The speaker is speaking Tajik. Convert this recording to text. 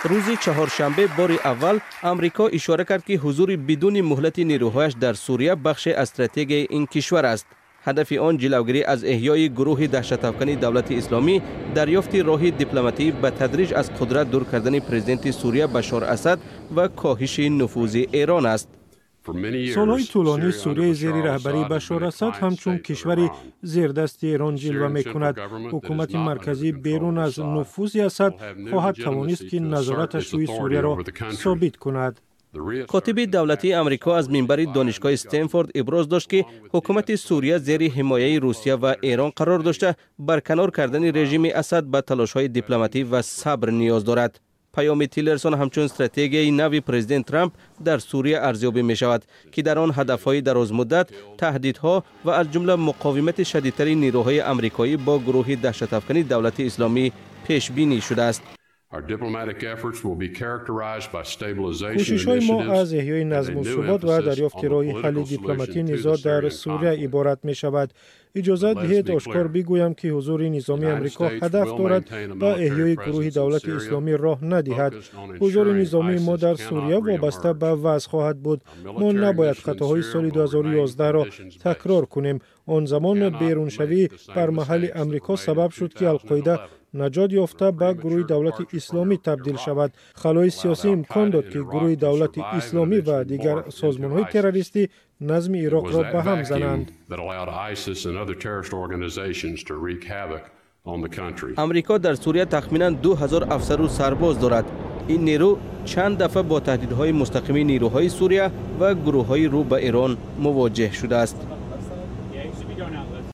Рӯзи чаҳоршанбе бори аввал Амрико ишора кард, ки ҳузури бидуни муҳлати нерӯҳояш дар Сурия бахше аз стратегияи ин кишвар аст. Ҳадафи он ҷилавгирӣ аз эҳёи гурӯҳи даҳшатафкани Давлати Исломӣ, дарёфти роҳи дипломатӣ ба тадриҷ аз қудрат дур кардани президенти Сурия Башор Асад ва коҳиши нуфузи Эрон аст. Солҳои тӯлонӣ Сурияи зери раҳбарии Башор Асад ҳамчун кишвари зердасти Эрон ҷилва мекунад. Ҳукумати марказӣ берун аз нуфузи Асад хоҳад тавонист, ки назораташ рӯи Сурияро собит кунад. Котиби давлатии Амрико аз минбари донишгоҳи Стенфорд иброз дошт, ки ҳукумати Сурия зери ҳимояи Русия ва Эрон қарор дошта, барканор кардани режими Асад ба талошҳои дипломатӣ ва сабр ниёз дорад. Паёми Тиллерсон ҳамчун стратегияи нави президент Трамп дар Сурия арзёбӣ мешавад, ки дар он ҳадафҳои дарозмуддат, таҳдидҳо ва аз ҷумла муқовимати шадидтари нерӯҳои амрикоӣ бо гурӯҳи даҳшатафкани Давлати Исломӣ пешбинӣ шудааст. Кӯшишҳои мо аз эҳёи назму субот ва дарёфти роҳи ҳалли дипломатии низоъ дар Сурия иборат мешавад. Иҷозат диҳед, ошкор бигӯям, ки ҳузури низомии Амрико ҳадаф дорад ба эҳёи гурӯҳи Давлати Исломӣ роҳ надиҳад. Ҳузури низомии мо дар Сурия вобаста ба вазъ хоҳад буд. Мо набояд хатоҳои соли 2011-ро такрор кунем. Он замон беруншавии бармаҳали Амрико сабаб шуд, ки Алқоида наҷот ёфта, ба гурӯҳи Давлати Исломӣ табдил шавад. Халои сиёсӣ имкон дод, ки гурӯҳи Давлати Исломӣ ва дигар созмонҳои террористӣ назми Ироқро ба ҳам зананд. Амрико дар Сурия тахминан 2000 афсару сарбоз дорад. Ин нерӯ чанд дафъа бо таҳдидҳои мустақими нерӯҳои Сурия ва гурӯҳҳои рӯ ба Эрон мувоҷеҳ шудааст.